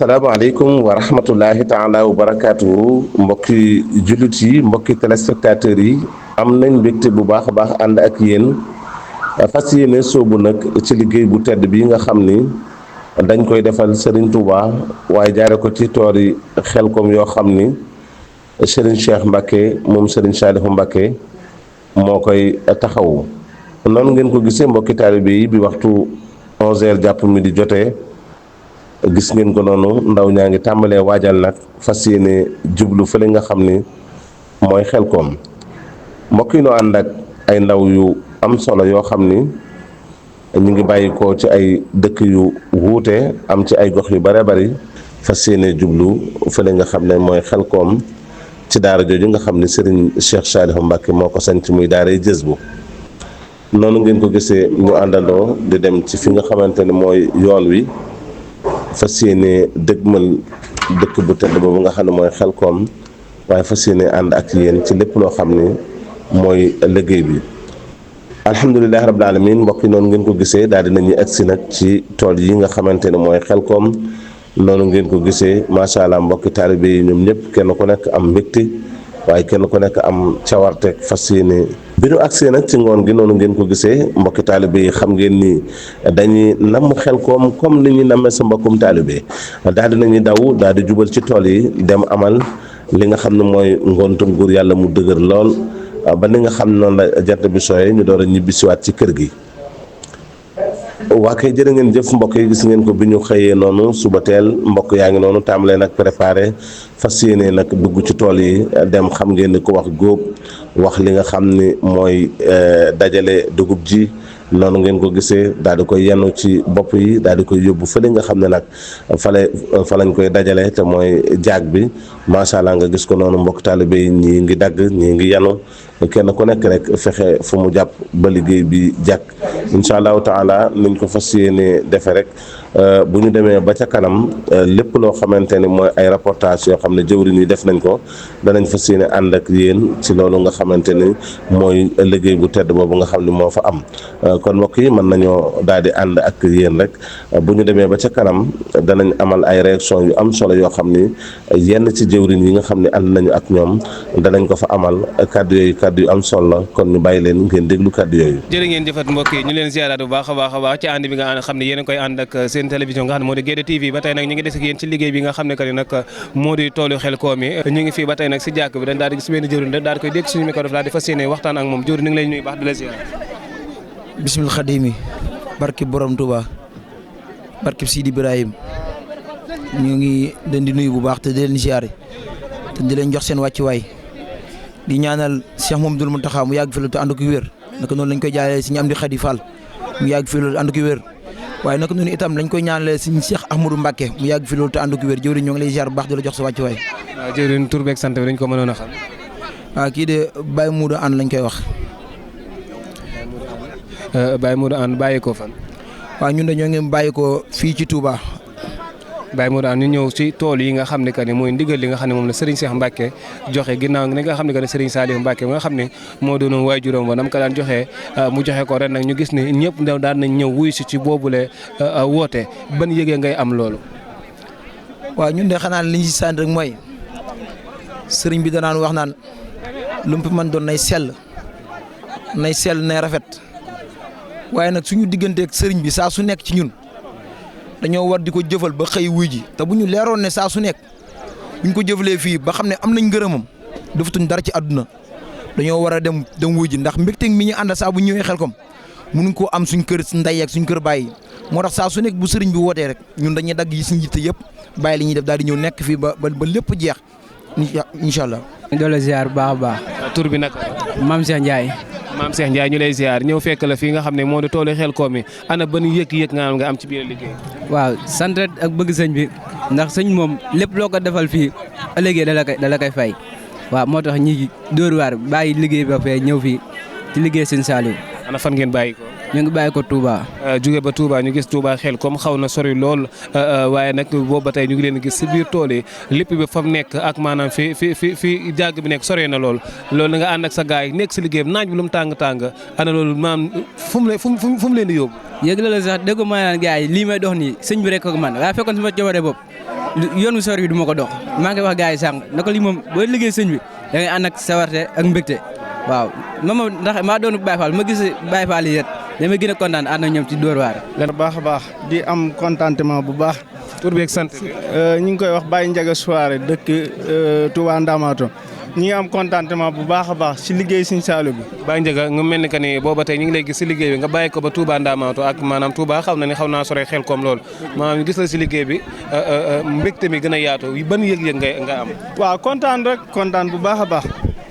asalaamaaleykum wa rahmatullahi taala wa barakaatu mbokki jullit yi mbokki téléspectateurs yi am nañ mbégte bu baax a baax ànd ak yéen fas yéene soobu nag ci liggéey bu tedd bi nga xam ni dañ koy defal Serigne Touba waaye jaare ko ci toori Xelkom yoo xam ni Serigne Cheikh Mbacke moom Serigne Saliou Mbacke moo koy taxawu noonu ngeen ko gisee mbokki taalibe yi bi waxtu 11h jàpp mi di jotee. Gis ngeen ko noonu ndaw ñaa ngi tàmbalee waajal nag fas yéene jublu fële nga xam ni mooy Xelkom mbokk yi noo ànd ak ay ndaw yu am solo yoo xam ni ñu ngi bàyyi ko ci ay dëkk yu wuute am ci ay gox yu bare bari fas yéene jublu fële nga xam ne mooy Xelkom ci daara jooju nga xam ni Serigne Cheikh Saliou Mbacke moo ko sanc muy daaray Jazbu noonu ngeen ko gisee ñu àndandoo di dem ci fi nga xamante ne mooy yoon wi. fas yéene dëgmal dëkk bu tedd boobu nga xam ne mooy Xelkom waaye fas yéene ànd ak yéen ci lépp loo xam ne mooy liggéey bi alhamdulilahi rabbil alamin mbokk yi noonu ngeen ko gisee daal dinañuy agsi nag ci tool yi nga xamante ne mooy Xelkom noonu ngeen ko gisee macha allah mbokki taalibe yi ñoom ñëpp kenn ku nekk am mbégte waaye kenn ku nekk am cawarteeg fas yéene bi ñu agsee nag ci ngoon gi noonu ngeen ko gisee mbokki taalibe yi xam ngeen ni dañuy namm Xelkom comme ni ñuy nammee sa mbokkum taalibe daal di nañuy daw daal di jubal ci tool yi dem amal li nga xam ne mooy ngontum guur yàlla mu dëgër lool ba ni nga xam ne noonu la jant bi sooyee ñu door a ñibbisiwaat ci kër gi. waa kay jërë ngeen jëf mbokk yi gis ngeen ko bi ñu xëyee noonu suba teel mbokk yaa ngi noonu tàmbalee nag préparé fas yéene nag dugg ci tool yi dem xam ngeen ni ko wax góob wax li nga xam ni mooy dajale dugub ji noonu ngeen ko gisee daal di koy yenu ci bopp yi daal di koy yóbbu fële nga xam ne nag fa lañ koy dajale te mooy jaag bi macha allah nga gis ko noonu mbokk taalibe yi ñii ngi dagg ñii ngi yenu kenn ku nekk rek fexe fu mu jàpp ba liggéey bi jàkk incha allahu taala niñ ko fas yéene defe rek bu ñu demee ba ca kanam lépp loo xamante ni mooy ay reportage yoo xam ne jëwriñ yi def nañ ko danañ fas yéene ànd ak yéen ci loolu nga xamante ni mooy liggéey bu tedd boobu nga xam ni moo fa am kon mbokk yi mën nañoo daal di ànd ak yéen rek bu ñu demee ba ca kanam danañ amal ay réaction yu am solo yoo xam ni yenn ci jëwriñ yi nga xam ne ànd nañu ak ñoom danañ ko fa amal kàddu yooyu kàddu yu am solo la kon ñu bàyyi leen ngeen déglu kàddu yooyu. jërë ngeen jëfat mbokk yi ñu leen ziaraat bu baax a baax ci ànd bi nga xam ne yéen a koy ànd ak seen télévision nga xam ne moo di Guédé TV ba tey nag ñu ngi des ak yéen ci liggéey bi nga xam ne que ni nag moo di toolu Xelkom yi ñu ngi fii ba tey nag si jàkk bi dañ daal di gis benn jëwriñ daal di koy dégg suñu micro daal di fas yéene waxtaan ak moom jëwriñ ni ngi lay nuyu baax di la ziar. bismil xadimi barki borom Touba barki Sidi Ibrahim ñu ngi leen di nuyu bu baax te di leen ziar te di leen jox seen wàccuwaay di ñaanal Cheikh Mamadou Mountakha mu yàgg fi la te ànd ko wér naka noonu lañ koy jaaree si Amdi Khady Fall mu yàgg fi loolu te ànd ko wér waaye naka noonu itam lañ koy ñaanalee si Cheikh Ahmadou Mbacke mu yàgg fi loolu te ànd ko wér jëwriñ ñoo ngi lay ziar bu baax di la jox sa wàccuwaay. waaw jëwriñ tur beeg sant bi dañ ko mënoon a xam. waaw kii de Baye Moudou Anne lañ koy wax. Baye Moudou Anne bàyyi ko fan. waaw ñun de ñoo ngi bàyyi ko fii ci Touba. Baye Moudou Anne ñu ñëw ci tool yi nga xam ne que ni mooy ndigal li nga xam ne moom la Serigne Cheikh Mbacke joxe ginnaaw li nga xam ne que ne Serigne Saliou Mbacke nga xam ne moo doonoon waajuram ba nam ko daan joxe mu joxe ko ren nag ñu gis ne ñëpp daan nañ ñëw wuyu si ci boobule woote ban yëgee ngay am loolu. waaw ñun de xanaa li ñu si sant rek mooy sëriñ bi danaan wax naan lu mu fi mën doon nay sell nay rafet waaye nag suñu digganteeg sëriñ bi saa su nekk ci ñun. dañoo war di ko jëfal ba xëy wuy ji te bu ñu leeroon ne saa su nekk bu ñu ko jëfalee fii ba xam ne am nañ ngërëmam defatuñ dara ci àdduna dañoo war a dem wuy ji ndax mbégte mi ñu ànd saa bu ñëwee Xelkom mënuñ koo am suñ kër ndey ak suñ kër bàyyi moo tax saa su nekk bu sëriñ bi wootee rek ñun dañuy dagg yi suñ yitte yëpp bàyyi li ñuy def daal di ñëw nekk fii ba lépp jeex incha allah. ñu doon la ziar bu baax a baax. tur bi nag. Mame Cheikh Ndiaye. Mame Cheikh Ndiaye ñu lay ziar ñëw fekk la fii nga xam ne moo di toolu Xelkom yi ana ban yëg-yëg nga am ci biir liggéey. waaw sant ak bëgg sëñ bi ndax sëñ moom lépp loo ko defal fii ëllëgee da la koy fay waaw moo tax ñi dóor waar bàyyi liggéey ba fee ñëw fii ci liggéey sëñ Saliou. ana fan ngeen bàyyi ko. ñu ngi bàyyi ko Touba. jóge ba Touba ñu gis Touba Xelkom xaw na sori lool waaye nag boobu ba tey ñu ngi leen gis si biir tool yi lépp bi fa mu nekk ak maanaam fi jàgg bi nekk sori na loolu nga ànd ak sa gaay yi nekk si liggéeyam naaj bi lu mu tàng ana loolu maanaam fu mu leen di yóbbu. yëg la sax dégg ma naan gars yi lii may dox nii sëñ bi rek ko man waaye fekkoon sama coobare bopp yoon wu sori bi du ma ko dox maa ngi wax gars yi sànq na ko lii moom boo liggéey sëñ bi da ngay ànd ak sawarte ak mbégte waaw moom ndax maa doon Baye Fall ma gis Baye Fall yi damay gën a kontaan ànd ak ñoom ci Dóor waar. bu baax a baax di am contentement bu baax. tur beeg sant bi. ñu ngi koy wax Baye Ndiaga Soare dëkk Touba Ndamatou ñi ngi am contentement bu baax a baax ci liggéey Sëñ Saliou bi. Baye Ndiaga nga mel ni que ni booba tey ñu ngi lay gis si liggéey bi nga bàyyi ko ba Touba Ndamatou ak maanaam Touba xaw na ni xaw naa sore xel comme loolu maanaam ñu gis la si liggéey bi mbégte mi gën a yaatu ban yëg-yëg nga am. waaw kontaan rek kontaan bu baax a baax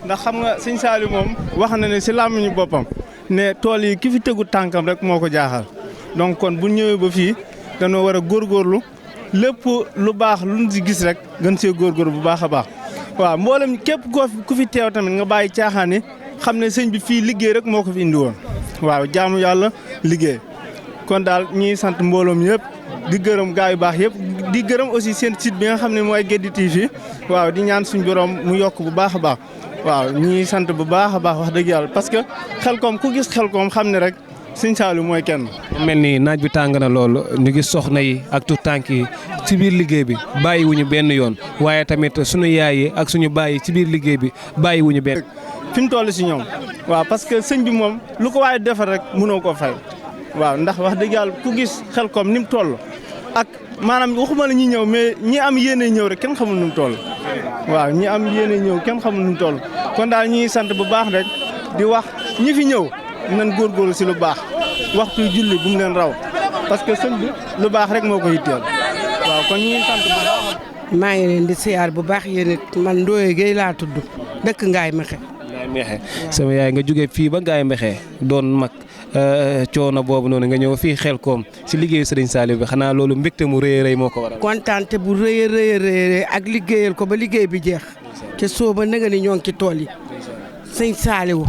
ndax xam nga Sëñ Saliou moom wax na ne si làmmiñu boppam ne tool yi ki fi tegu tànkam rek moo ko jaaxal donc kon bu ñëwee ba fii dañoo war a góorgóorlu lépp lu baax lu ñu si gis rek gën see góorgóorlu bu baax a baax. waaw mboolem képp ku fi teew tamit nga bàyyi caaxaan yi xam ne sëñ bi fii liggéey rek moo ko fi indi woon waaw jaamu yàlla liggéey kon daal ñiy sant mbooloom yëpp di gërëm gaa yu baax yëpp di gërëm aussi seen site bi nga xam ne mooy Guédé TV waaw di ñaan suñu borom mu yokk bu baax a baax waaw ñiy sant bu baax a baax wax dëgg yàlla parce que Xelcom ku gis Xelcom xam ne rek Sëñ Saliou mooy kenn. mel ni naaj bi tàng na lool ñu gis soxna yi ak tout tànk yi ci biir liggéey bi bàyyiwuñu benn yoon waaye tamit suñu yaay yi ak suñu baay yi ci biir liggéey bi bàyyiwuñu benn. fi mu toll si ñoom waaw parce que sëñ bi moom lu ko waaye defar rek mënoo koo fay waaw ndax wax dëgg yàlla ku gis Xelcom ni mu toll ak maanaam waxuma la ñuy ñëw mais ñi am yéene ñëw rek kenn xamul nu mu toll waaw ñi am yéene ñëw kenn xamul nu mu toll kon daal ñuy sant bu baax rek di wax ñi fi ñëw nañ góorgóorlu si lu baax waxtu julli bu mu leen raw parce que sëñ bi lu baax rek moo ko yitteel waaw kon ñuy sant bu baax. maa ngi leen di siyaar bu baax yéen it man Ndoye Gueye laa tudd dëkk Ngaye Mékhé. Ngaye Mékhé sama yaay nga jógee fii ba Ngaye Mékhé doon mag coono boobu noonu nga ñëw fii Xelcom si liggéeyu Serigne Saliou bi xanaa loolu mbégte mu rëy a rëy moo ko waral. kontaante bu rëy a rëy ak liggéeyal ko ba liggéey bi jeex te sooba na nga ni ñoo ngi ci tool yi Serigne Saliou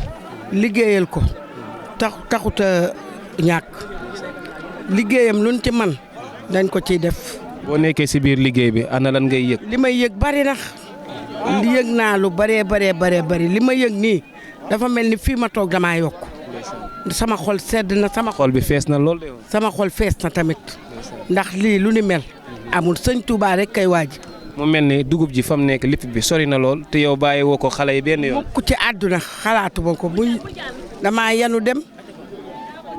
liggéeyal ko taxut a ñàkk liggéeyam luñ ci man dañ ko ciy def. boo nekkee si biir liggéey bi ana lan ngay yëg. li may yëg bari na yëg naa lu bari li ma yëg nii dafa mel ni fii ma toog damaa yokk sama xol sedd na sama xol bi fees na lool de. sama xol fees na tamit ndax lii lu ni mel amul sëñ Touba rek kay waaj. mu mel ni dugub ji fa mu nekk lipp bi sori na lool te yow bàyyi woo ko xale yi benn yoon. mukk ci àdduna xalaatuma ko buñ damaa yanu dem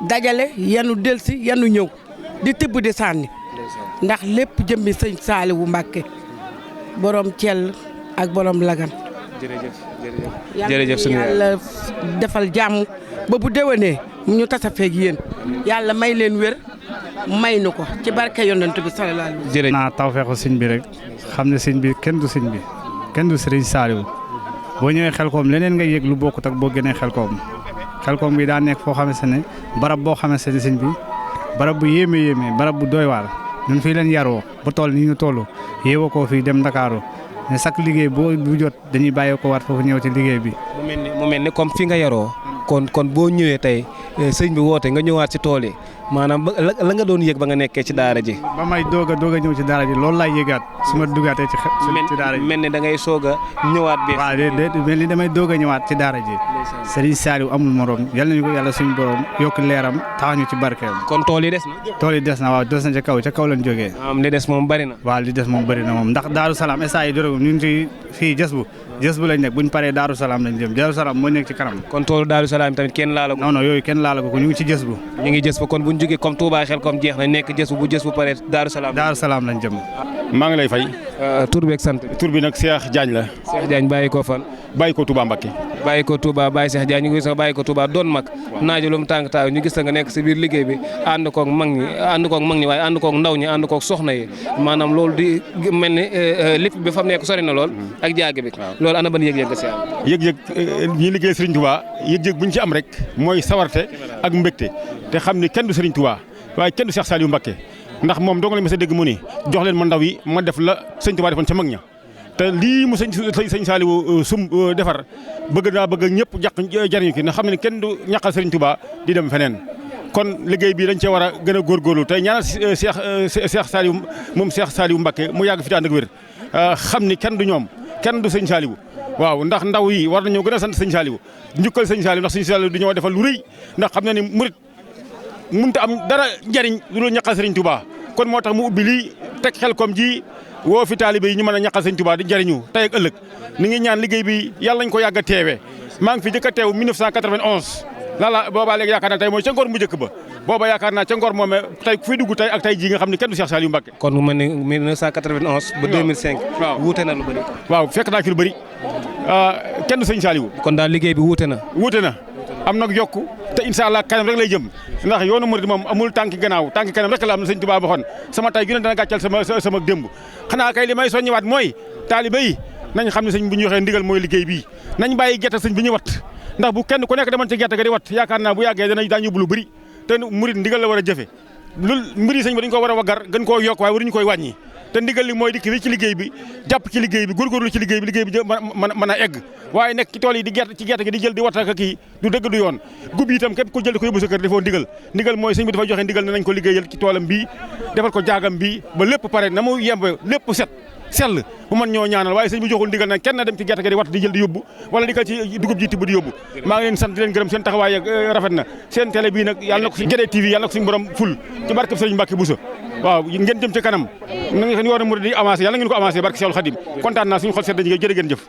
dajale yanu delsi yanu ñëw di tibb di sànni ndax lépp jëmmi sëñ Saliou Mbacké borom Thiel ak borom Lagan. jërëjëf suñu yàlla defal jàmm ba bu déwénee ñu tasa feeg yéen yàlla may leen wér may nu ko ci barke yonent bi sallallahu alayhi wa sallam. jërëjëf naa tawfeexu sëñ bi rek xam ne sëñ bi kenn du sëñ bi kenn du Serigne Saliou boo ñëwee Xelcom leneen nga yëg lu bokkut ak boo génnee Xelcom bi daa nekk foo xamante ne barab boo xamante ne sëñ bi barab bu yéeme barab bu doy waar ñun fii leen yaroo ba toll nii ñu toll yeewoo koo fii dem Ndakaaru mais chaque liggéey bu jot dañuy bàyyi ko waat foofu ñëw ci liggéey bi. mu mel ni comme fi nga yaroo kon boo ñëwee tey sëñ bi woote nga ñëwaat ci tool yi maanaam la nga doon yëg ba nga nekkee ci daara ji. ba may doog a ñëw ci daara ji loolu laay yëgaat su ma dugaatee ci daara ji. mel ni da ngay soog a ñëwaat bi. waaw déedéet mel ni damay doog a ñëwaat ci daara ji. Serigne Saliou amul morom yal nañu ko yàlla suñu borom yokk leeram tax ñu ci barkeem. kon tool yi des na. tool yi des na waaw des na ca kaw lañ jógee. li des moom bari na. waaw li des moom bari na moom ndax Daaru Salaam instant yi dorogum ñu ngi ci fii jës bu lañ nekk buñ paree Daaru Salaam lañ jëm Daaru Salaam moo nekk ci kanam. kon toolu Daaru Salaam tamit kenn laala ko. non yooyu kenn laala ko ñu ngi ci jës bu. ñu ngi jës bu kon buñ jógee comme Touba Xelcom jeex na nekk jës bu jës bu paree Daaru Salaam lañ jëm. maa ngi lay fay. tur beeg sant bi. tur bi nag Cheikh Diagne la. Cheikh Diagne bàyyi ko fan. bàyyi ko Touba Mbacké. bàyyi ko Touba bàyyi Cheikh Diagne ñu gis nga bàyyi ko Touba doon mag naajalum tànk taaw ñu gis nga nekk si biir liggéey bi ànd koog mag ñi waaye ànd koog ndaw ñi ànd koog soxna yi maanaam loolu di mel ni lépp bi fa mu nekk sori na lool ak jaage bi loolu ana ban yëg-yëg nga si am. yëg-yëg ñi liggéey Serigne Touba yëg-yëg bu ñu ci am rek mooy sawarte ak mbégte te xam ni kenn du Serigne Touba waaye kenn du Cheikh Saliou Mbacké ndax moom dong la ma sa dégg mu ni jox leen ma ndaw yi ma def la Serigne Touba defoon ca mag ña te lii mu sëñ Saliou defar bëgg ñëpp jariñu ki ndax xam ne kenn du ñàqal Serigne Touba di dem feneen kon liggéey bi dañ cee war a gën a góorgóorlu tey ñaanal Cheikh Saliou moom Cheikh Saliou Mbacké mu yàgg fi te ànd ak wér xam ni kenn du ñoom kenn du sëñ Saliou waaw ndax ndaw yi war nañoo gën a sant sëñ Saliou njukkal sëñ Saliou ndax sëñ Saliou dañoo defal lu rëy ndax xam na ni murit mënut a am dara njariñ lu ñàqal Serigne Touba kon moo tax mu ubbi lii teg Xelcom ji woo fi taalibe yi ñu mën a ñaqal sëñ Touba di jariñu tey ak ëllëg ni ngi ñaan liggéey bi yàlla nañ ko yàgg a teewee maa ngi fi jëkk a teew 1991 lala boobaa léegi yaakaar naa tey mooy ca ngor mu njëkk ba booba yaakaar naa ca ngor moome tey ku fi dugg tey ak tey ji nga xam ne kenn du Cheikh Saliou Mbacké kon mu mel ni 1991 ba 2005 waaw wuute na lu bëri waaw fekk naa ci lu bëri kenn du sëñ Saliou kon daal liggéey bi wuute na am nag yokku te incha allah kanam rek lay jëm ndax yoonu murid moom amul tànki gannaaw tànki kanam rek la am na sëñ Tuubaa waxoon sama tay ju ne dana gàccal sama démb xanaa kay li may soññiwaat mooy taalibe yi nañ xam ne sëñ bu ñu waxee ndigal mooy liggéey bii nañ bàyyi gerte sëñ bi ñu wat ndax bu kenn ku nekk demoon ci gerte ga di wat yaakaar naa bu yàggee daañu yóbbu lu bëri te murid ndigal la war a jëfe loolu mbir yi sëñ bi dañ ko war a waggar gën koo yokk waaye waruñu koy wàññi te ndigal li mooy dikk wi ci liggéey bi jàpp ci liggéey bi góorgóorlu ci liggéey bi mën a egg waaye nekk ci tool yi di gerte ci gerte gi di jël di wataka kii du dëgg du yoon gub yi itam képp ko jël di ko yóbbu sa kër defoo ndigal mooy sëñ bi dafa joxe ndigal ne nañ ko liggéeyal ci toolam bii defal ko jaagam bii ba lépp pare na mu yemb lépp set sell bu mën ñoo ñaanal waaye sëñ bi joxul ndigal nag kenn na dem ci gerte gi di wat di jël di yóbbu wala di ko ci dugub ji tibb di yóbbu maa ngi leen sant di leen gërëm seen taxawaay rafet na seen télé bii nag yàlla na ko si Guédé TV yàlla na ko suñu borom ful ci barkeb Sëriñ Mbacké Bousso waaw ngeen jëm ci kanam na nga yoonu murid di avancé yàlla ngeen ko avancé barke Seexul Xadim kontaan naa suñu xol seet dañu jërë ngeen jëf